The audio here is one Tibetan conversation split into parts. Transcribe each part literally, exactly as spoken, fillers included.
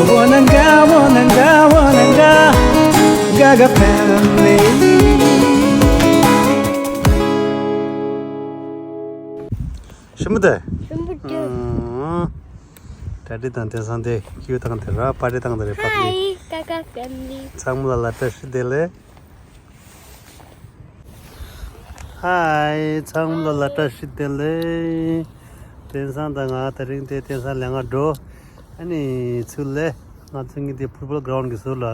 Wananga, wananga, wananga, Gaga family. ཤིན་པོ་དེ། ཤིན་པོ་དེ། ཨང་། གྲ་སྒྲིག་དང་དེང་སང་དེ་ཁྱིའུ་དང་དེ་ར་པ་རི་དང་དེ་རེད། པ་རི། Hi, Gaga family. ཚང་མ་ལ་ལ་བཀྲ་ཤིས་བདེ་ལེགས། Hi, ཚང་མ་ལ་ལ་བཀྲ་ཤིས་བདེ་ལེགས། དེང་སང་དང་ང་དེ་རིང་དེ་དེང་སང་ལས་ང་འགྲོ། ཨ་ནི་ཚུར་ལས་ང་ཚོ་གཉིས་དེ་ཕུཊ་བོལ་གྷ་རའུན་གི་ཟུར་ལ་ཨ་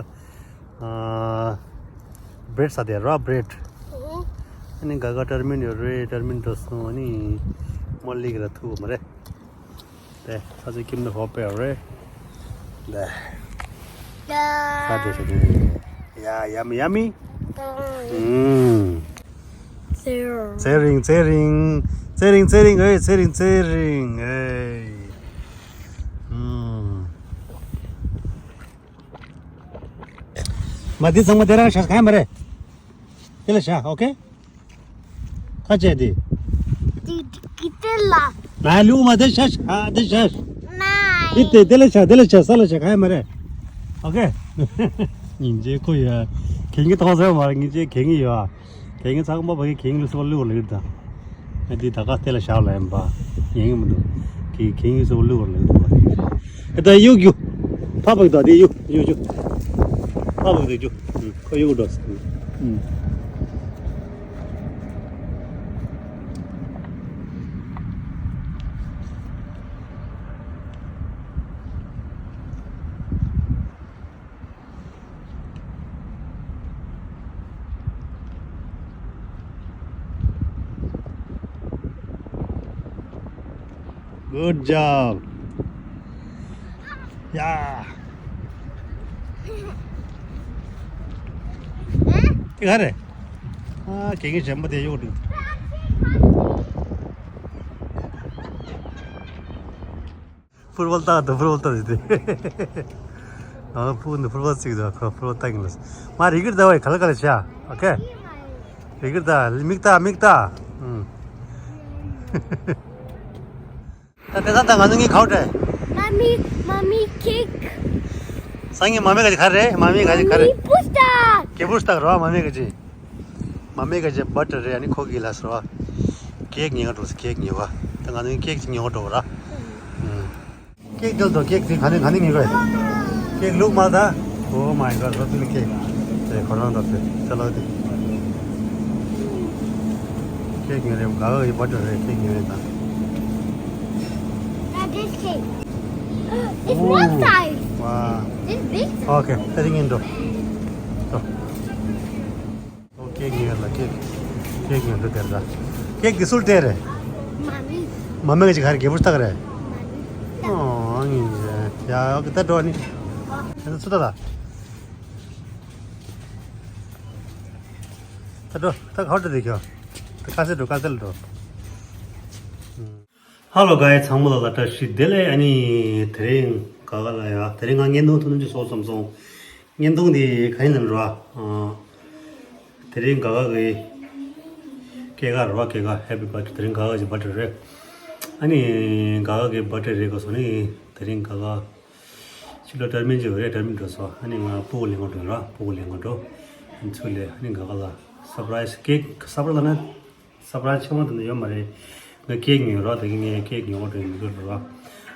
བྷི་རེཌ་ཟ་དེ་ར་བྷི་རེཌ། ཨ་ནི་ག་ག་ཊར་མིན་ཡོད་རེད། ཊར་མིན་འགྲོ་སོང་། ཨ་ནི་མོ་ལི་གི་ལ་ཐུག་མ་རེད། དེ་ཁ་ཚོད་ཁྱིམ་ནས་ཧོབ་པའི་རེད། དེ། ཡ། ཁ་དེ་ཤ་དེ། ཡ། ཡ་མི་ཡ་མི། ཨུམ། ཚེ་རིང་། ཚེ་རིང་། ཚེ་རིང་། ཚེ་རིང་། ཚེ་རིང་། ཨེ། ཚེ་རིང་། ཚེ་རིང་། ཨེ། ཨུམ། མ་འདི་ཚང་མ་དེ་རང་བཞག་ག་ཡ་མ་རེད། དེ་ལ་བཞག་ཨོ་ཁེ། ཁ་བྱས་ཏེ། དེ་དེ་ལ། ན་ལུ་མ་དེ་ཤ་ཤ་དེ་ཤ། ན། དེ་དེ་དེ་ལ་ཤ་དེ་ལ་ཤ་ས་ལ་ཤ་ག་ཡ་མ་རེད། ཨོ་ཁེ། སྙིང་རྗེ་ཁོ་ཡ། གན་གི་ཐོག་ཟེར་མ་རེད། སྙིང་རྗེ་གན་གི་ཡོད། གན་གི་ཚང་མ་བ་གི་གན་གི་ལུ་སོ་ལུ་ལུ་ད། ཨ་དེ་ད་ག་དེ་ལ་ཤ་ལ་ཡིན་པ། ཡིན་གི་མི་འདུག་གི་གན་གི་སོ་ལུ་ལུ་ད། ཨ་ད་ཡུག་ཡུག་ཕ་བག་དོ་དེ་ཡུག་ཡུག་ཡུག་ཕ་བག་དོ་ཡུག་ཁོ་ཡུག་འགྲོ། Good job. Yeah. དེ་ག་རེད། ཨ་གན་གི་གཞན་པ་དེ་ཡོད་འདུག་ཕུཊ་བོལ་ལྟ་དང་ཕུཊ་བོལ་ལྟ་དེ། ཨ་ཕུ་ནི་ཕུཊ་བོལ་རྩིག་དང་ཕུཊ་བོལ་ལྟ་གིན་ལ། མ་རི་གིར་ཟླ་བའི་ག་ལ་ག་ལ་བྱ། ཨོ་ཁེ། རི་གིར་ད་མིག་ལྟ་མིག་ལྟ། ཨུམ། ད་དེ་ད་ད་ང་ཚོ་གཉིས་ག་བར་འགྲོ། མ་མི། མ་མི་ཁེག་སང་ཉིན་མ་མི་ག་ཅི་ག་རེད། མ་མི་ག་ཅི་ག་རེད། མ་མི་པུ་སྟག་གེ་པུ་སྟག་རོ། མ་མི་ག་ཅི། མ་མི་ག་ཅི་བྷ་ཊར་རེད། ཨ་ནི་ཁོ་གི་ལ་སོ། ཁེག་ཉོ་ག་འགྲོ་སོང་། ཁེག་ཉོ་བ། ད་ང་ཚོ་ཁེག་ཅིག་ཉོ་ག་འགྲོ་བ་ར། ཨུམ། ཁེག་དེ་ལ་དོ། ཁེག་དེ་ག་ནས་ག་ནས་ཉོས་པས། ཁེག་ལུག་མ་ད། Oh my God, lovely cake. དེ་ཁོ་རང་ད་དེ་ཅ་ལག་དེ། ཁེག་ཉོས་རེད། ག་ག་གི་བྷ་ཊར་རེད། ཁེག་ཉོས་རེད་ད། Now this cake. It's milk time. Wow. This big time. Okay, ད་དེ་ཉོས་འགྲོ། འགྲོ། ཨོ་ཁེག་ཉོས་ལ་ཁེག་ཁེག་ཉོས་འགྲོ་དེར་ད། ཁེག་དེ་སུལ་ཏེ་རེད། མ་མི། མ་མི་ག་ཅི་ག་རེ་གེ་པུ་སྟག་རེད། མ་མི། ཨོ་ཨ་ནི་ཡ་ཡ་ཨོ་ཁེ་ད་འགྲོ་ཨ་ནི། ཨ་ནི་ཚུར་ད་ད། ད་འགྲོ་ད་ག་བར་འགྲོ་དེ་ཁྱོད། ད་ཁ་སེ་འགྲོ་ཁ་སེ་ལ་འགྲོ། ཧ་ལོ་ག་ཡི་ཚང་མ་ལ་ལ་བཀྲ་ཤིས་བདེ་ལེགས། ཨ་ནི་དེ་རིང་ག་ག་ལ་ཡ་དེ་རིང་ང་བརྙན་ཐུང་ཐུང་ཐུང་ཅིག་བཟོ་བསམ་སོང་། བརྙན་ཐུང་འདི་ག་ཡིན་ལབ་ར། ཨ། དེ་རིང་ག་ག་གི་སྐྱེས་སྐར་ར། སྐྱེས་སྐར་Happy Birthday། དེ་རིང་ག་ག་གི་བྷ་ཊར་རེད། ཨ་ནི་ག་ག་གི་བྷ་ཊར་རེད་གོ་སོང་ནི། དེ་རིང་ག་ག་ཕྱི་ལོགས་ཊར་མིན་ཅིག་ཡོད་རེད། ཊར་མིན་འགྲོ་སོང་། ཨ་ནི་ང་སྤུ་གུ་ལེན་ག་འགྲོ་ར། སྤུ་གུ་ལེན་ག་འགྲོ། ཨ་ནི་ཚུར་ལས་ཨ་ནི་ག་ག་ལ་སར་པ་རའི་སི་ཀེག་སར་པ་རའི་སི་ལབ་ན། སར་པ་རའི་སི་ཆེན་མོ་དེ་འདྲ་ཡོད་མ་རེད། ང་ཀེག་ཉོས་རོགས། ད་གིན་ངས་ཀེག་ཉོ་བར་འགྲོ་ཡིན་མི་དགོས་རོགས།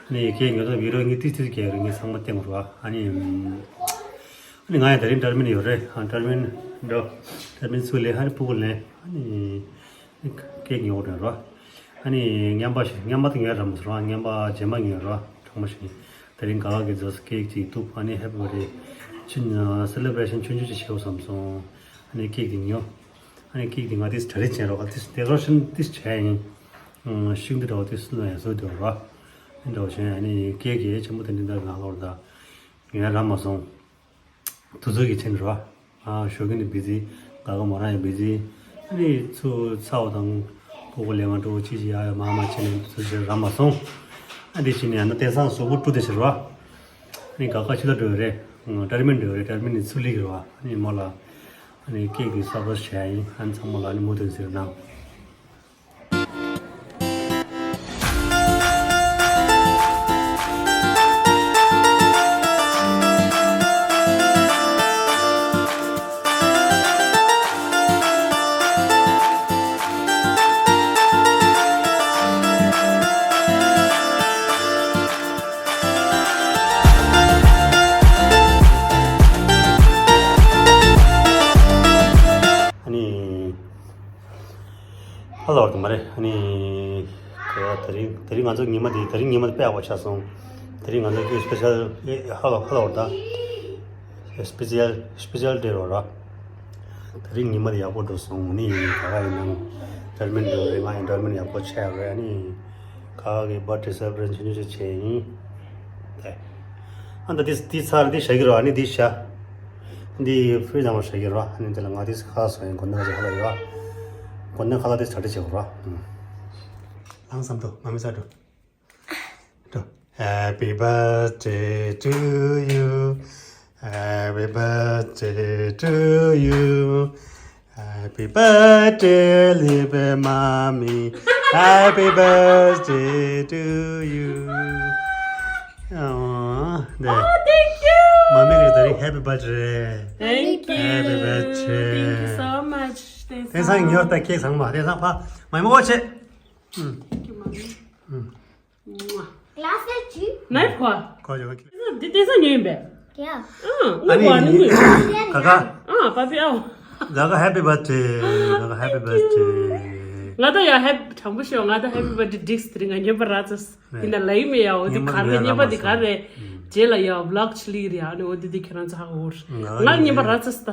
ཨ་ནི་ཀེག་ཉོ་དང་བི་ཌིའོ་ངས་ཏིས་ཏིས་རྒྱག་རོགས། ངས་ཚང་མ་སྟོན་རོགས། ཨ་ནི། ཨ་ནི་ང་ཡང་དེ་རིང་ཊར་མིན་ཡོད་རེད། ཨ་ཊར་མིན་འགྲོ། ཊར་མིན་ཚུར་ལས་ཨ་ནི་སྤུ་གུ་ལེན། ཨ་ནི་ཀེག་ཉོ་བར་འགྲོ་རོགས། ཨ་ནི་རྔན་པ་ཞིག་རྔན་པ་དེ་ཉོས་ར་མ་སོང་རོགས། རྔན་པ་རྗེས་མ་ཉོས་རོགས། གྲང་མོ་ཞིག་དེ་རིང་ག་ག་གི་རྗེས་སུ་ཀེག་ཅིག་གཏུབ། ཨ་ནི་Happy Birthday ཆུ་སེ་ལེ་བྷ་རེ་ཤན་ཆུང་ཆུང་ཅིག་བྱེད་དགོས་བསམ་སོང་། ཨ་ནི་ཀེག་དེ་ཉོ། ཨ་ནི་ཀེག་དེ་ང་ཏིས་གྲ་སྒྲིག་བྱས་རོགས། ཏིས་ཌེ་ཀོ་རེ་ཤན་ཏིས་བྱས་ཡིན། ཤིང་དེ་འདྲ་བ་ཏིས་ལ་ཡང་བཟོས་འདུག་ར། ཨ་ནི་འདྲ་བ་བྱས། ཨ་ནི་ཀེག་གི་ཆེན་པོ་དེ་འདྲ་འདྲ་ནང་ལོགས་ད་ཉོ་ཡ་རག་མ་སོང་། དུས་ཚོད་ཀྱི་ཆེད་ར། ཨ་ཞོགས་ཀྱི་ནི་བི་ཛི། ག་ག་མོ་རང་ཡང་བི་ཛི། ཨ་ནི་ཚུར་ཚ་བ་དང་སྤུ་གུ་ལེན་ག་འགྲོ་ཅི་ཅི་ཡ་ཡ་མ་མ་བྱས་ནས་དུས་ཚོད་ཅིག་རག་མ་སོང་། ཨ་འདི་བྱས་ནས་ཡང་ན་དེང་སང་གཟུགས་པོ་བཀྲུ་བསྡད་ཤག་ར། ཨ་ནི་ག་ག་ཕྱི་ལ་འགྲོ་ཡོད་རེད། ཨ་ཊར་མིན་འགྲོ་ཡོད་རེད། ཊར་མིན་ནི་ཚུར་སླེབས་ཀྱི་རེད་བ། ཨ་ནི་མོ་ལ་ཨ་ནི་ཀེག་གི་སར་པ་རའི་སི་བྱས་ཡིན། ཨ་ནི་ཚང་མ་ལ་ཨ་ནི་མུ་མཐུད་གཟིགས་རོགས་གནང་། ཧ་ལ་བར་དུ་མ་རེད། ཨ་ནི་ག་དེ་རིང་དེ་རིང་ང་ཚོ་ཉི་མ་དེ་དེ་རིང་ཉི་མ་དེ་དཔེ་ཡག་པོ་ཆགས་སོང་། དེ་རིང་ང་ཚོ་ཀྱི་སྤེ་ཤལ་ཧ་ལ་ཧ་ལ་བར་ད་སྤེ་ཤལ་སྤེ་ཤལ་ཌེ་རོ་ར། དེ་རིང་ཉི་མ་དེ་ཡག་པོ་འགྲོ་སོང་། ཨ་ནི་ག་ག་ཡིན་ནམ་ཨེན་ཊར་ཊེན་མེན་ཊི་འགྲོ་རེད། ང་ཨེན་ཊར་ཊེན་མེན་ཊི་ཡག་པོ་བྱས་རེད། ཨ་ནི་ག་ག་གི་བར་ཐ་ཌེ་སེ་ལེབ་རེ་ཤན་ཆུང་ཆུང་བྱས་ཡིན། དེ། ཨ་ད་དེ་དེ་ཚར་དེ་བཞག་གི་རོ། ཨ་ནི་དེ་བཞག་འདི་ཕི་རིཇ་ནང་ལ་བཞག་གི་རོ། ཨ་ནི་དེ་ལ་ང་དེ་ཁ་ལག་བཟོ་ཡིན། དགོས་ན་ང་ཚོ་ཁ་ལག་ཡོད། དགོས་ན་ཁ་ལག་དེ་གྲ་སྒྲིག་བྱེད་དགོས་རོ། ཨུམ། ལངས་སམ་འདུག་མ་མི་ཚར་འགྲོ། འགྲོ། Happy birthday to you. Happy birthday to you. Happy birthday, liebe Mami. Happy birthday to you. Oh, there. Oh, thank you. Mami is very happy birthday. Thank you. Happy birthday. Thank you so much. དེང་སང་ཉོ་ད་ཁེག་ཚང་མ་དེང་སང་ཕ་མ་མོ་ཆེ། Thank you, Mami. Glass ལ་ཅི། Knife ཁོ། ཁོ་ཡོད་ཀི། འདི་དེང་སང་ཉོས་ཡིན་པས། Yeah. ཨང་། ཨ་ནི་ངུ་གོ་ནི་ངུ། ག་ག་ཨང་། པ་པི་ཨའོ། ག་ག་happy birthday། ག་ག་happy birthday། ང་ད་ཡ་ཧེ་དྲང་པོ་ཤོད། ང་ད་happy birthday འགྲིགས་དེ་རིང་ང་ཉན་པ་ར་ཙེས། ཡིན་ན་ལ་ཡི་མེ་ཡའོ་དེ་ག་རེ་ཉན་པ་དེ་ག་རེ། རྗེས་ལ་ཡ་vlog ཆི་ལི་རེད། ཨ་ནི་འོ་དེ་དེ་ཁྱེད་རང་ཚོ་ཧ་གོ་ར། ང་ཉན་པ་ར་ཙེས་ད།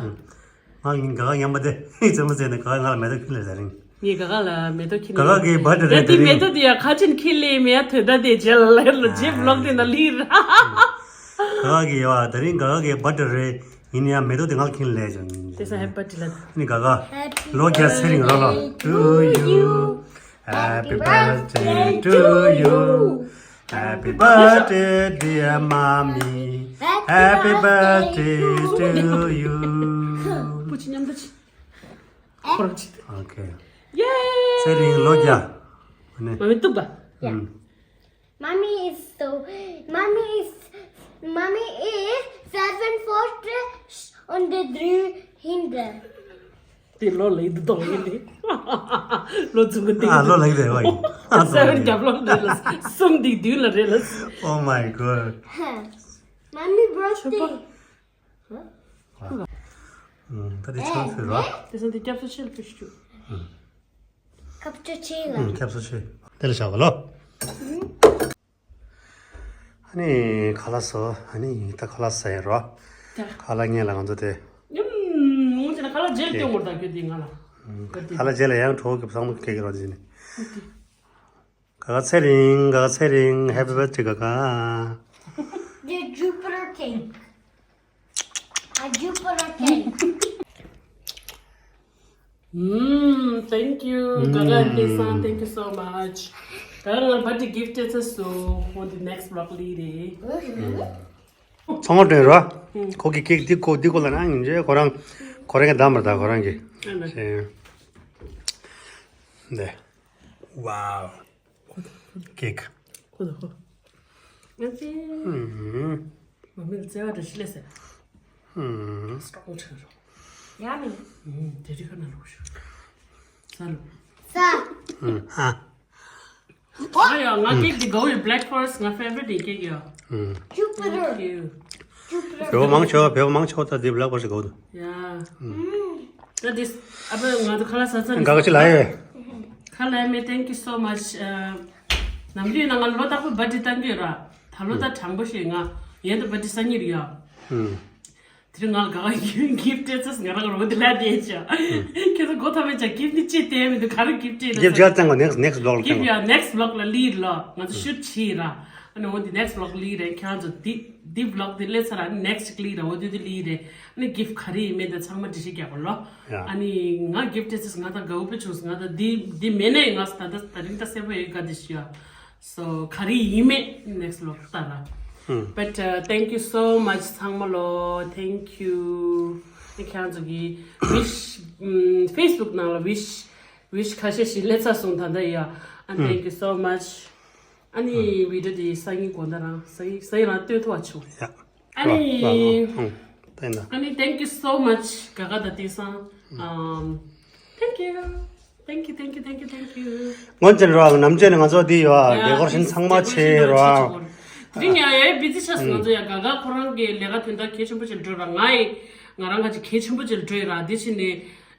ང་གི་ག་ག་ཉན་པ་དེ་ཙེ་མོ་ཙེ་ནས་ག་ག་ང་ལ་མེ་ཏོག་ཁྱེར་ལས་ཟ་རིང་། ངས་ག་ག་ལ་མེ་ཏོག་ཁྱེར་ལས། ག་ག་གི་བར་ཐ་ཌེ་རེད། དེ་རིང་མེ་ཏོག་དེ་ཡ་ཁ་ཅན་ཁྱེར་ལས་མེ་ཡ་ཐོད་ད་དེ་རྗེས་ལ་ལ་རྗེས་བི་ལོག་དེ་ན་ལི་ར། ག་ག་གི་ཡ་དེ་རིང་ག་ག་གི་བར་ཐ་ཌེ་རེད། ཡིན་ཡ་མེ་ཏོག་དེ་ང་ལ་ཁྱེར་ལས་ཅང་། དེ་ས་happy birthday ལ། ནི་ག་ག་ལོ་རྒྱ་ཚེ་རིང་རོ་ལོ། To you. Happy birthday to you. Happy birthday, dear mommy. Happy birthday to you. པུ་ཆི་མཉམ་དུ་ཆི། ཁོ་རང་ཆི། Okay. Yay! ཚེ་རིང་ལོ་བརྒྱ། ནི། མ་མི་ཐུབ་པ། Yeah. Mommy is so, mommy is, mommy is seven foot on the three hinder. དེ་ལོ་ལེགས་འདུག་དོགས་ཡིན་ནི། ལོ་ཆུང་གི་སྟེང་ཨ་ལོ་ལེགས་རེད་བ་ཡིན། ཨ་སེ་ཝན་རྒྱབ་ལོག་རེད་ལ། གསུམ་འདི་བདུན་ལ་རེད་ལ། Oh my god. Mommy birthday. ད་དེ་ཆང་ཟེར་ར། དེ་སང་དེ་སྐྱབས་སུ་ཤེལ་ཕུ་ཤུ། ཁབ་ཅོ་ཆེ་ལ། སྐྱབས་སུ་ཤེལ། དེ་ལ་བཞག་ག་ལོ། ཨ་ནི་ཁ་ལག་བཟོ། ཨ་ནི་ད་ཁ་ལག་ཟ་ཡིན་རོ། ད་ཁ་ལག་ངས་ལ་ང་ཚོ་དེ། ཡུམ། ངོ་ཅི་ན་ཁ་ལག་རྗེས་སྟོན་མོར་ད་ཁྱོད་དེ་ང་ལ། ཁ་ལག་རྗེས་ལ་ཡང་གྲོགས་ཀྱི་བསམ་བློ་སྐྱེ་གི་རོ་དེ་ནི། ག་ག་ཚེ་རིང་། ག་ག་ཚེ་རིང་། Happy birthday ག་ག The Jupiter cake. A Jupiter cake. Mm, thank you. ག་ག་ལི་སང་། Thank you so much. ག་ག་ང་birthday gift ཚེ་སུ། on the next vlog ལི་རེད། ཚང་མ་སྟོན་ར། ཁོ་གི་ཀེག་འདི་ཁོ་འདི་ཁོ་ལ་ན་ཡིན་རྗེས་ཁོ་རང་ཁོ་རང་གི་བདམས་པ་ད་ཁོ་རང་གི། འདི། Wow. ཀེག་ཁོ་ད་ཁོ། ང་ཚོའི་མ་མི་ལ་བརྩེ་བ་འདྲ་ཞིག་སླེབས་ཟེར། སྟོང་ཆེན་རོ། ཡ་མི། དེ་རིགས་ཁ་ན་རོ་ཞུ། ས་རུ། ས། ཧ། ང་ཡ་ང་ཀེག་འདི་དགའ་བོ་ཡོད། Black Forest ང་favorite ཡིན་ཀེག་ཡ། Jupiter. Thank you. Jupiter. བེའུ་མང་ཆེ་བ་བེའུ་མང་ཆེ་བ་ད་འདི་Black Forest དགའ་བོ་འདུག་ཡ། ད་འདི་ཨ་ཕ་ང་ཚོ་ཁ་ལག་ཟ་ཚར་འདི། ག་ག་ཅི་ལ་ཡོད། ཁ་ལག་མེད། Thank you so much. ནམ་རྒྱུན་ན་ང་ལོ་རྟག་པར་birthday བཏང་གི་ཡོད་ར། ད་ལོ་ད་དྲང་པོ་ཞིག་ང་ཡན་དུ་birthday བསགས་ཉེར་ཡོད། དེ་རིང་ང་ལ་ག་ག་gift སྤྲད་ཚེ་ང་རང་རོ་དེ་ལ་བསྡད་ཅག་ཁྱེད་ཚོ་མགོ་ཐོམ་པའི་ཅག་gift ནི་ཅི་སྟེར་མི་འདུག་ག་རེ་gift སྤྲད་ཡ་ཇར་ཙང་ག next next vlog ལ gift ཡ་next vlog ལ་ལི་ར། ང་ཚོ་shoot བྱེད་ར། ཨ་ནི་འོ་འདི་next vlog ལི་རེད། ཁྱེད་རང་ཚོ་འདི་འདི་vlog འདི་སླེབས་ཚར་ར། ཨ་ནི་next ཅིག་ལི་ར། འོ་འདི་འདི་ལི་རེད། ཨ་ནི་gift ག་རེ་ཡིན་མིན་དེ་ཚང་མ་འགྲེལ་བཤད་རྒྱག་གོ་ལོ། ཡ། ཨ་ནི་ང་gift སྤྲད་ཚེ་ང་ད་དགའ་བོ་དཔེ་བྱུང་སོང་། ང་ད་འདི་འདི་མེད་ནའི་ང་ད་ད་ད་རིང་ད་གསལ་པོ་ཡོད་ག་དེ་ཞུ་ཡ། So ག་རེ་ཡིན་མིན་next vlog ལྟ་ར། But thank you so much ཚང་མ་ལོ། Thank you. ཨ་ནི་ཁྱེད་རང་ཚོ་གི་wish Facebook ནང་ལ་wish wish ཁ་ཤས་ཤིག་སླེབས་ཚར་སོང་ད་ལྟ་ཡ། ཨ་ནི་thank you so much. ཨ་ནི་video འདི་སང་ཉིན་དགོང་དག་རང་སང་ཉིན་སང་ཉིན་རང་སྟོན་ཐུབ་པ་བྱུང་། ཡ། ཨ་ནི། ཨ་ནི། Thank you so much ག་ག་ད་དེང་སང་། Thank you. Thank you, thank you, thank you, thank you. སྔོན་ཆད་རོ་ནམ་རྒྱུན་ནས་ང་ཚོ་འདི་ཡོད་decoration ཚང་མ་བྱས་རོ། དེ་རིང་ཡང་ཡ་busy ཆགས་སོང་། ང་ཚོ་ཡ་ག་ག་ཁོ་རང་གི་ལས་ཀ་དོན་དག་གལ་ཆེན་པོ་ཅིག་ལ་འགྲོ་ར། ང་ཡི་ང་རང་ག་ཅིག་གལ་ཆེན་པོ་ཅིག་ལ་འགྲོ་ཡི་ར། དེ་ཕྱིན་ནས།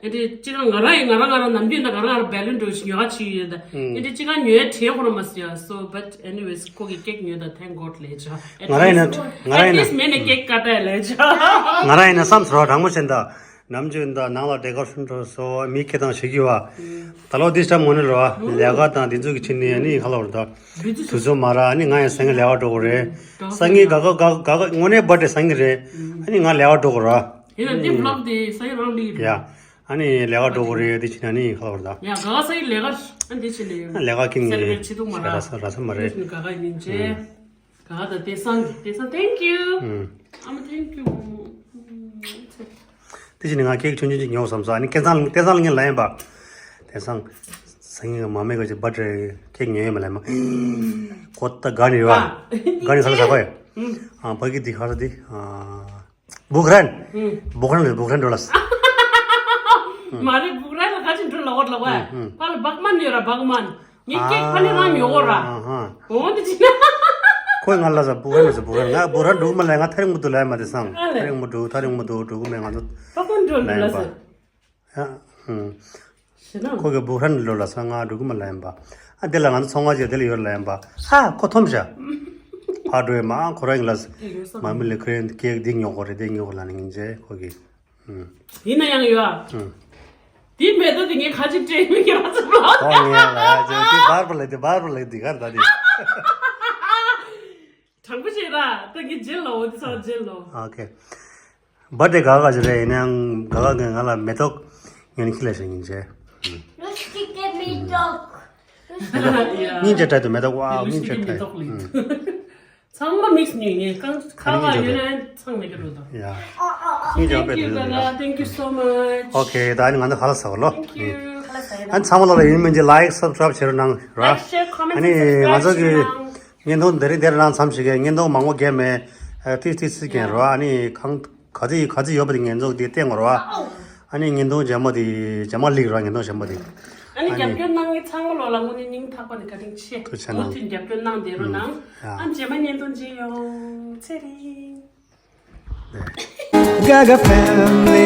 ཨེ་འདྲ་ཅི་གང་ང་རང་ཡིན་ང་རང་ང་རང་ནམ་རྒྱུན་ད་ང་རང་ང་རང་བེ་ལུན་འགྲོ་ཞིག་ཉོ་ཡ་ཆི་ཡོད་ད། ཨེ་འདྲ་ཅི་གང་ཉོ་ཡ་དྲན་ཁོ་རང་མ་སི་ཡ། So but anyways ཁོ་གི་ཀེག་ཉོས་ད། Thank God ལས་ཆོག་ང་རང་ཡིན་ན་ང་རང་ཡིན་ན་ཨེ་ཊི་ལིསཊ་མེད་ན་ཀེག་ཀ་ཏ་ལས་ཆོག་ང་རང་ཡིན་ན་བསམ་སོ་དྲང་མོ་བྱས་ད། ནམ་རྒྱུན་ད་ནང་ལ་ཌེ་ཀོ་རེ་ཤན་འགྲོ་སོ་མི་ཁེ་དང་ཞིག་ཡོད་བ། ད་ལོ་འདི་ཤམ་ངོ་ནས་རོ་ལས་ཀ་དང་འདི་ཚོ་གི་ཆི་ནས་ནི་ཁ་ལོ་ར་ད། དུས་ཚོད་མ་ར་ནི་ང་ཡང་སང་ཉིན་ལས་ཀ་འགྲོ་གི་རེད། སང་ཉིན་ག་ག་ག་ག་ག་དངོས་གནས་བར་ཐ་ཌེ་སང་ཉིན་རེད། ཨ་ནི་ང་ལས་ཀ་འགྲོ་གི་ར། ཡིན་ན་འདི་བི་ལོག་དེ་སང་ཉིན་རང་ལི་ཡ། ཨ་ནི་ལས་ཀ་འགྲོ་གི་རེད་དེ་ཕྱིན་ན་ནི་ཁ་བར་ད། ཡ་ག་ག་སང་ཉིན་ལས་ཀ་ཨ་འདི་ཕྱིན་ནས་ཡོད། ལས་ཀ་ཀིང་ནི་སེ་ར་ཕྱི་ཐུག་མ་ར། ར་ས་ར་ས་མ་རེད། ག་ག་ཡིན་ཅེ། ག་ག་ད་དེ་སང་དེ་སང་thank you. ཨ་མ་thank you. དེ་ཕྱིན་ནི་ང་ཀེག་ཆུང་ཆུང་ཅིག་ཉོ་བསམ་སོང་། ཨ་ནི་སྐལ་བཟང་སྐལ་བཟང་ལ་ངས་ལབ་ཡིན་པ། སྐལ་བཟང་། སང་ཉིན་མ་མེད་ག་ཅིག་བར་ཐ་ཌེ་ཀེག་ཉོ་ཡོད་མ་ལབ་མ། ཁོ་ད་ག་ནི་ཡོད་ཨ། ག་ནི་ས་ལ་ཟ་གོ་ཡ། ཨ་ཕ་གི་འདི་ཁ་ས་འདི། བུ་ག་རན། བུ་ག་རན་རེད་བུ་ག་རན་འགྲོ་ལ་ས། མ་རེད་བུ་ག་རན་ལ་ག་ཅིག་འགྲོ་ལ་འོར་ལ་གོ་ཡ། ཕ་ལ་བག་མ་ནི་ཡོད་ར་བག་མ། ངས་ཀེག་ཕ་ནི་རང་ཉོ་གོ་ར། འོང་དེ་ཅི་ན། ཁོས་ང་ལ་ཟ་བུ་ཧན་ལ་ཟ་བུ་ཧན། ང་བུ་ཧན་འགྲོ་གི་མ་ལ་ང་ཐག་རིང་མོ་འདུག་ལབ་ཡ་མ་དེ་སང་། ཨ་ལེ། ཐག་རིང་མོ་འགྲོ་ཐག་རིང་མོ་འདུག་འགྲོ་གི་མེད་ང་ཚོ། པ་ཀོན་འགྲོ་ལ་ཟ། ཡ། ཧུམ། ཤི་ན། ཁོ་གི་བུ་ཧན་འགྲོ་ལ་ཟ་ང་འགྲོ་གི་མ་ལབ་ཡིན་པ། ཨ་དེ་ལ་ང་ཚོ་ཚོང་ཁང་ཅིག་དེ་ལ་ཡོད་ལབ་ཡིན་པ། ཧ་ཁོ་འཐོམ་ཤ། ཕར་འགྲོ་ཡི་མ་ཁོ་རང་ཡིན་ལ་ཟ། དེ་ཡོད་ས་མ་མི་ལ་ཁོ་རང་ཀེག་འདི་ཉོ་གོ་རེད་དེ་ཉོ་གོ་ལ་ནི་ཡིན་ཅེ་ཁོ་གི། ཡིན་ན་ཡང་ཡོད་ཨ། དེ་མེད་དོ་དེ་ངས་ཁ་ཅིག་སྤྲད་མི་ཁྱེད་རང་ཚོ་ལ། ཨོ་ངས་ལ་ཡ་ཅེ་དེ་བར་པ་ལ་དེ་བར་པ་ལ་དེ་གར་ད་དེ། དྲང་པོ་བྱས་ར་ད་ངས་རྗེས་ལ་འོ་དེ་ཚོ་རྗེས་ལ། ཨོ་ཁེ། བར་ཐ་ཌེ་ག་ག་ཅི་རེད་ཡིན་ནའང་ག་ག་གི་ང་ལ་མེ་ཏོག་ཉོ་ནི་ཁྱི་ལ་ཞིག་ཡིན་ཅེ། Let's get me dog. སྙིང་རྗེ་དྲག་ཏུ་མེ་ཏོག་ཝའོ་སྙིང་རྗེ་དྲག་ཚང་མ་མིག་སི་ཉོས་ངས་གང་ཁ་ཁ་ཡོད་ན་ཚང་མེད་ཀྱི་འགྲོ་དང་། ཡ། སྙིང་རྗེ་དྲག་པའི་དུས་དུ་ཡ། Thank you Gaga, thank you so much. ཨོ་ཁེ་ད་ནི་ང་ཚོ་ཁ་ལག་ཟ་གོ་ལོ། Thank you. ཁ་ལག་ཟ་ཡིན། ཨ་ཚང་མ་ལ་ལ་ཡིན་མིན་གྱི་ལའིཀ་སབ་སི་ཀ་རའིབ་བྱེད་རོགས་གནང་ར། Like, share, comment, ཨ་ནི་ང་ཚོ་གི་subscribe བྱེད་རོགས་གནང་། བརྙན་ཐུང་འདི་རིང་འདིར་ནང་མཚམས་ཤིག་གི་བརྙན་ཐུང་མང་པོ་བརྒྱབ་མེད། ཨ་ཏིས་ཏིས་སི་ཀན་རོ། ཨ་ནི་གང་ག་ཚོད་ག་ཚོད་ཡོད་པ་དེ་ངན་ཚོགས་དེ་བསྟན་དགོས་རོ། ཨ་ནི་བརྙན་ཐུང་རྗེས་མ་དེ་རྗེས་མ་ལིག་རོ་བརྙན་ཐུང་རྗེས་མ་དེ། ཨ་ནི་རྒྱབ་སྐྱོར་གནང་མཁན་ཚང་མ་ལོ་ལ་དངོས་གནས་སྙིང་ཐག་པ་ནས་བཀའ་དྲིན་ཆེ། ཐུགས་རྗེ་ཆེ་གནང་། མུ་མཐུད་རྒྱབ་སྐྱོར་གནང་བསྡད་རོགས་གནང་། ཨ་རྗེས་མ་བརྙན་ཐུང་མཇལ་ཡོང་། ཚེ་རིང་། Gaga family.